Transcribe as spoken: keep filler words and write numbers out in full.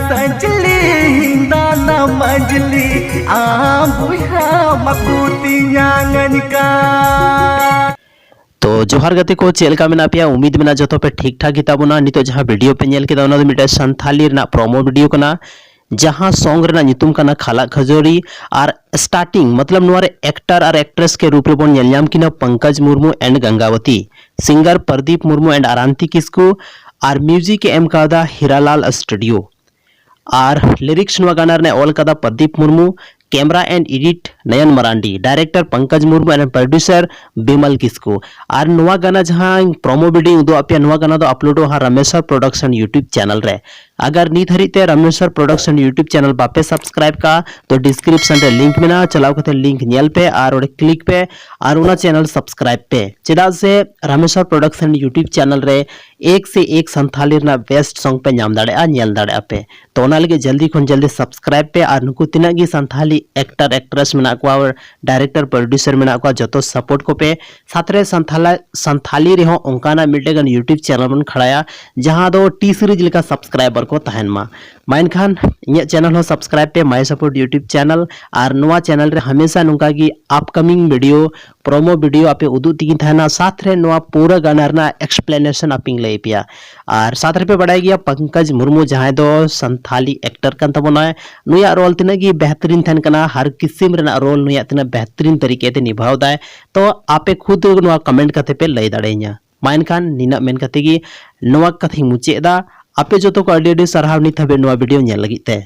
ᱥᱟᱡᱽᱞᱤ ᱦᱤᱸᱫᱟᱱᱟ ᱢᱟᱡᱽᱞᱤ, ᱟᱢ ᱵᱚᱭᱦᱟ ᱢᱟᱠᱚ ᱛᱤᱧᱟᱝ ᱟᱧᱠᱟ᱾ ᱛᱚ ᱡᱚᱦᱟᱨ ᱜᱟᱛᱮ ᱠᱚ, ᱪᱮᱫ ᱞᱮᱠᱟ ᱢᱮᱱᱟᱜ ᱯᱮᱭᱟ? ᱩᱢᱤᱫ ᱢᱮᱱᱟᱜᱼᱟ ᱡᱚᱛᱚ ᱯᱮ ᱴᱷᱤᱠ ᱴᱷᱟᱠ ᱜᱮᱛᱟ ᱵᱚᱱᱟ᱾ ᱱᱤᱛᱚᱜ ᱡᱟᱦᱟᱸ ᱵᱷᱤᱰᱤᱭᱳ ᱯᱮ ᱧᱮᱞ ᱠᱮᱫᱟ, ᱚᱱᱟ ᱫᱚ ᱢᱤᱫᱴᱮᱱ ᱥᱟᱱᱛᱷᱟᱞᱤ ᱨᱮᱱᱟᱜ ᱯᱨᱳᱢᱳ ᱵᱷᱤᱰᱤᱭᱳ ᱠᱟᱱᱟ, ᱡᱟᱦᱟᱸ ᱥᱚᱝ ᱨᱮᱱᱟᱜ ᱧᱩᱛᱩᱢ ᱠᱟᱱᱟ ᱠᱷᱟᱞᱟᱜ ᱠᱷᱟᱹᱡᱟᱹᱲᱤ᱾ ᱟᱨ ᱥᱴᱟᱨᱴᱤᱝ ᱢᱚᱛᱞᱚᱵ ᱱᱚᱣᱟ ᱨᱮ ᱮᱠᱴᱟᱨ ᱟᱨ ᱮᱠᱴᱨᱮᱥ ᱠᱮ ᱨᱩᱯ ᱨᱮᱵᱚᱱ ᱧᱮᱞ ᱧᱟᱢ ᱠᱤᱱᱟ ᱯᱚᱝᱠᱚᱡᱽ ᱢᱩᱨᱢᱩ ᱮᱱᱰ ᱜᱟᱝᱜᱟᱵᱚᱛᱤ, ᱥᱤᱝᱜᱟᱨ ᱯᱨᱚᱫᱤᱯ ᱢᱩᱨᱢᱩ ᱮᱱᱰ ᱟᱨᱟᱱᱛᱤ ᱠᱤᱥᱠᱩ, ᱟᱨ music A M Kawda Hiralal studio. R lyrics ᱱᱚᱣᱟ ᱜᱟᱱᱟ ᱨᱮᱱᱟᱜ ᱚᱞ ᱠᱟᱫᱟ Pradip Murmu, camera and edit Nayan Marandi, director Pankaj Murmu and producer Bimal Kisku. ᱟᱨ ᱱᱚᱣᱟ ᱜᱟᱱᱟ ᱡᱟᱦᱟᱸ ᱯᱨᱳᱢᱳ ᱵᱷᱤᱰᱤᱭᱳᱧ ᱩᱫᱩᱜ ᱟᱯᱮᱭᱟ, ᱱᱚᱣᱟ ᱜᱟᱱᱟ ᱫᱚ ᱟᱯᱞᱳᱰᱚᱜᱼᱟ ᱦᱟᱸᱜ ᱨᱟᱢᱮᱥᱣᱚᱨ ᱯᱨᱚᱰᱟᱠᱥᱚᱱ ᱭᱩᱴᱩᱵᱽ ᱪᱮᱱᱮᱞ ᱨᱮ᱾ ᱟᱜᱟᱨ ᱱᱤᱛ ᱦᱟᱹᱨᱤᱡ ᱛᱮ ᱨᱟᱢᱮᱥᱣᱚᱨ ᱯᱨᱚᱰᱟᱠᱥᱚᱱ ᱭᱩᱴᱩᱵᱽ ᱪᱮᱱᱮᱞ ᱵᱟᱯᱮ ᱥᱟᱵᱥᱠᱨᱟᱭᱤᱵ ᱠᱟᱜᱼᱟ, ᱛᱚ ᱰᱤᱥᱠᱨᱤᱯᱥᱚᱱ ᱨᱮ ᱞᱤᱝᱠ ᱢᱮᱱᱟᱜᱼᱟ, ᱪᱟᱞᱟᱣ ᱠᱟᱛᱮ ᱞᱤᱝᱠ ᱧᱮᱞ ᱯᱮ ᱟᱨ ᱚᱸᱰᱮ ᱠᱞᱤᱠ ᱯᱮ ᱟᱨ ᱚᱱᱟ ᱪᱮᱱᱮᱞ ᱥᱟᱵᱥᱠᱨᱟᱭᱤᱵ ᱯᱮ, ᱪᱮᱫᱟᱜ ᱥᱮ ᱨᱟᱢᱮᱥᱣᱚᱨ ᱯᱨᱚᱰᱟᱠᱥᱚᱱ ᱭᱩᱴᱩᱵᱽ ᱪᱮᱱᱮᱞ ᱨᱮ ᱮᱠ ᱥᱮ ᱮᱠ ᱥᱟᱱᱛᱷᱟᱞᱤ ᱨᱮᱱᱟᱜ ᱵᱮᱥᱴ ᱥᱚᱝ ᱯᱮ ᱧᱟᱢ ᱫᱟᱲᱮᱭᱟᱜᱼᱟ, ᱧᱮᱞ ᱫᱟᱲᱮᱭᱟᱜᱼᱟ ᱯᱮ᱾ ᱛᱚ ᱚᱱᱟ ᱞᱟᱹᱜᱤᱫ ᱡᱚᱞᱫᱤ ᱠᱷᱚᱱ ᱡᱚᱞᱫᱤ ᱥᱟᱵᱥᱠᱨᱟᱭᱤᱵ ᱯᱮ ᱟᱨ ᱱᱩᱠᱩ ᱛᱤᱱᱟᱹᱜ ᱜᱮ ᱥᱟᱱᱛᱷᱟᱞᱤ ᱮᱠᱴᱟᱨ ᱮᱠᱴᱨᱮᱥ ᱢᱮᱱᱟᱜ ᱠᱚᱣᱟ, ᱰᱟᱭᱨᱮᱠᱴᱚᱨ ᱯᱨᱚᱰᱭᱩᱥᱟᱨ ᱢᱮᱱᱟᱜ ᱠᱚᱣᱟ, ᱡᱚᱛᱚ ᱥᱟᱯᱳᱨᱴ ᱠᱚᱯᱮ᱾ ᱥᱟᱛ ᱨᱮ ᱥᱟᱱᱛᱷᱟᱞᱟ-, ᱥᱟᱱᱛᱷᱟᱞᱤ ᱨᱮᱦᱚᱸ ᱚᱱᱠᱟᱱᱟᱜ ᱢᱤᱫᱴᱮᱱ ᱜᱟᱱ ᱭᱩᱴᱩᱵᱽ ᱪᱮᱱᱮᱞ ᱵᱚᱱ ᱠᱷᱟᱲᱟᱭᱟ, ᱡᱟᱦᱟᱸ ᱫᱚ ᱴᱤ ᱥᱤᱨᱤᱡᱽ ᱞᱮᱠᱟ ᱥᱟᱵᱥᱠᱨᱟᱭᱵᱟᱨ ᱠᱚ ᱛᱟᱦᱮᱱ ᱢᱟ᱾ ᱢᱟ ᱮᱱᱠᱷᱟᱱ ᱤᱧᱟᱹᱜ ᱪᱮᱱᱮᱞ ᱦᱚᱸ ᱥᱟᱵᱥᱠᱨᱟᱭᱤᱵ ᱯᱮ, ᱢᱟᱭ ᱥᱟᱯᱳᱨᱴ ᱭᱩᱴᱩᱵᱽ ᱪᱮᱱᱮᱞ᱾ ᱟᱨ ᱱᱚᱣᱟ ᱪᱮᱱᱮᱞ ᱨᱮ ᱦᱟᱢᱮᱥᱟ ᱱᱚᱝᱠᱟ ᱜᱮ ᱟᱯᱠᱟᱢᱤᱝ ᱵᱷᱤᱰᱤᱭᱳ, ᱯᱨᱳᱢᱳ ᱵᱷᱤᱰᱤᱭᱳ ᱟᱯᱮ ᱩᱫᱩᱜ ᱛᱮᱜᱤᱧ ᱛᱟᱦᱮᱱᱟ, ᱥᱟᱛ ᱨᱮ ᱱᱚᱣᱟ ᱯᱩᱨᱟᱹ ᱜᱟᱱᱟ ᱨᱮᱱᱟᱜ ᱮᱠᱥᱯᱞᱮᱱᱮᱥᱚᱱ ᱟᱯᱮᱧ ᱞᱟᱹᱭ ᱟᱯᱮᱭᱟ᱾ ᱟᱨ ᱥᱟᱛ ᱨᱮᱯᱮ ᱵᱟᱲᱟᱭ ᱜᱮᱭᱟ ᱯᱚᱝᱠᱚᱡᱽ ᱢᱩᱨᱢᱩ, ᱡᱟᱦᱟᱸᱭ ᱫᱚ ᱥᱟᱱᱛᱷᱟᱞᱤ ᱮᱠᱴᱟᱨ ᱠᱟᱱ ᱛᱟᱵᱚᱱᱟᱭ, ᱱᱩᱭᱟᱜ ᱨᱳᱞ ᱛᱤᱱᱟᱹᱜ ᱜᱮ ᱵᱮᱦᱛᱨᱤᱱ ᱛᱟᱦᱮᱱ ᱠᱟᱱᱟ, ᱦᱟᱨ ᱠᱤᱥᱤᱢ ᱨᱮᱱᱟᱜ ᱨᱳᱞ ᱱᱩᱭᱟᱜ ᱛᱤᱱᱟᱹᱜ ᱵᱮᱦᱛᱨᱤᱱ ᱛᱟᱹᱨᱤᱠᱟ ᱛᱮ ᱱᱤᱵᱷᱟᱣ ᱫᱟᱭ᱾ ᱛᱚ ᱟᱯᱮ ᱠᱷᱩᱫ ᱱᱚᱣᱟ ᱠᱚᱢᱮᱱᱴ ᱠᱟᱛᱮ ᱯᱮ ᱞᱟᱹᱭ ᱫᱟᱲᱮᱭᱟᱹᱧᱟ᱾ ᱢᱟ ᱮᱱᱠᱷᱟᱱ ᱱᱤᱱᱟᱹᱜ ᱢᱮᱱ ᱠᱟᱛᱮ ᱜᱮ ᱱᱚᱣᱟ ᱠᱟᱛᱷᱟᱧ ᱢᱩᱪᱟᱹᱫ ᱮᱫᱟ᱾ ᱟᱯᱮ ᱡᱚᱛᱚ ᱠᱚ ᱟᱹᱰᱤ ᱟᱹᱰᱤ ᱥᱟᱨᱦᱟᱣ ᱱᱤᱛ ᱦᱟᱹᱵᱤᱡ ᱱᱚᱣᱟ ᱵᱷᱤᱰᱤᱭᱳ ᱧᱮᱞ ᱞᱟᱹᱜᱤᱫ ᱛᱮ᱾